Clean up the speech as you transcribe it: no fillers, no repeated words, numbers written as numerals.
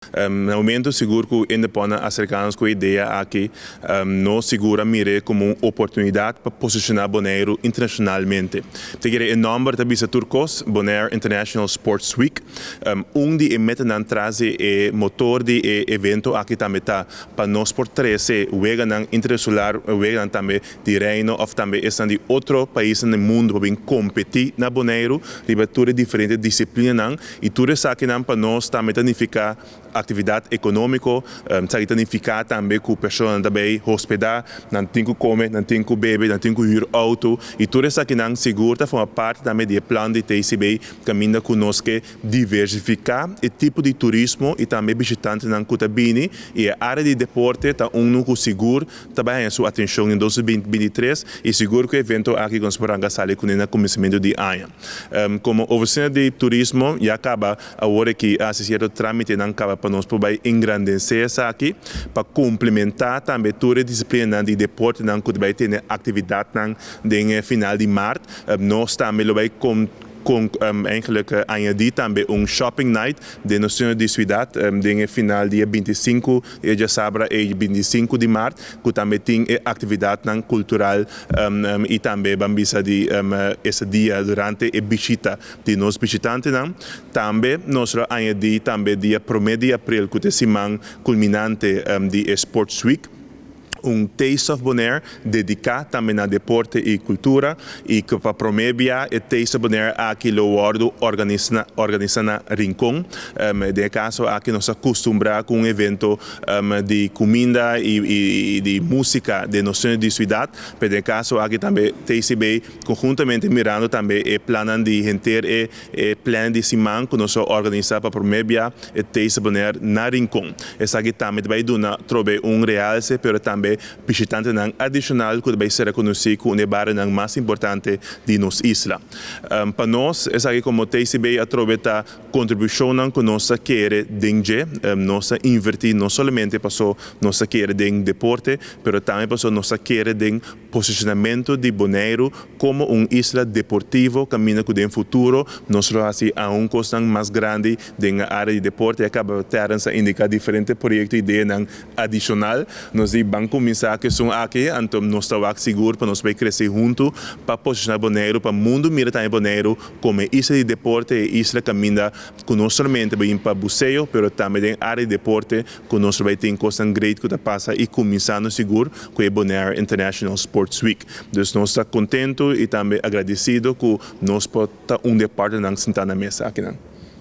Na momento sigur ku Indepona a aserká nos ku e idea aki, nos sigur a mir'é komo un oportunidat pa posishoná Boneiru internashonalmente. Ta kere e nòmber ta bisa tur kos, Bonaire International Sports Week. Un di e metanan tras di e motor di e evento aki tambe ta pa nos por trese weganan interinsular, weganan tambe di Reino òf tambe esnan di otro paisnan den mundu pa bin kompetí na Boneiru riba tur e diferente disiplinanan. I tur esakinan pa nos tambe ta nifiká aktividat ekonómiko. Esaki ta nifiká tambe ku personanan ta bai hospedá, nan tin ku kome, nan tin ku bebe, nan tin ku hür outo. I tur esakinan sigur ta forma parti tambe di e plan di TCB kaminda ku nos ke diversifiká e tipo di turismo i tambe bishitantenan ku ta bini. I e área di deporte ta unu ku sigur ta bai haña su atenshon den 2023 i sigur ku e evento aki ku nos por ranka sali kuné na kuminsamentu di aña. Komo Ofisina di Turismo ya kaba awor aki a hasi sierto trámitenan kaba pa nos por bai engrandensé esaki pa komplementá tambe tur e disiplinanan di deportenan ku ta bai tene aktividatnan den e final di mart. Nos tambe lo bai eigenlijk añadí tambe un shopping night den nos seno di siudat den e final di e 25 E djasabra e 25 di mart ku tambe tin e aktividatnan kultural i tambe ban bisa di ese dia durante e bishita di nos bishitantenan. Tambe nos lo añadí tambe dia promé di april ku ta e siman kulminante di e Sports Week un Taste of Bonaire dediká tambe na deporte i kultura i ku pa promé bia e Taste of Bonaire aki lo wòrdu organisá na Rincon. Den e kaso aki nos a kustumbrá ku un evento di kuminda i di músika den nos seno di siudat, pero den e kaso aki tambe TCB konhuntamente mirando tambe e plannan di henter e E plan di siman ku nos a organisá pa promé bia e Taste Bonaire na Rincon. Esaki tambe ta bai duna trobe un realse pero tambe bishitantenan adishonal ku ta bai ser rekonosí ku un di e barionan mas importante di nos isla. Pa nos esaki komo TCB atrobe ta kontribushonnan ku nos ta kere den dje. Nos ta invertí no solamente paso nos ta kere den deporte pero tambe paso nos ta kere den Posicionamento di Boneiru como un isla deportivo caminda cu den futuro nos lo haci aun cosnan mas grandi den e area di deporte. Ya caba Terrence a indica diferente proyecto y ideanan adicional. Nos di ban cuminsa cu esun aki, anto nos ta wak sigur pa nos bay crece hunto pa posiciona Boneiru pa mundo mira tambe Boneiru como e isla di deporte, e isla caminda cu no solamente bay pa buceo pero tambe den area di deporte cu nos lo bay tin cosnan great cu ta pasa y cuminsando sigur cu e Bonaire International Sports Week. Dus nos ta contento y tambe agradecido cu nos por ta un di e partnernan sinta na mesa akinan.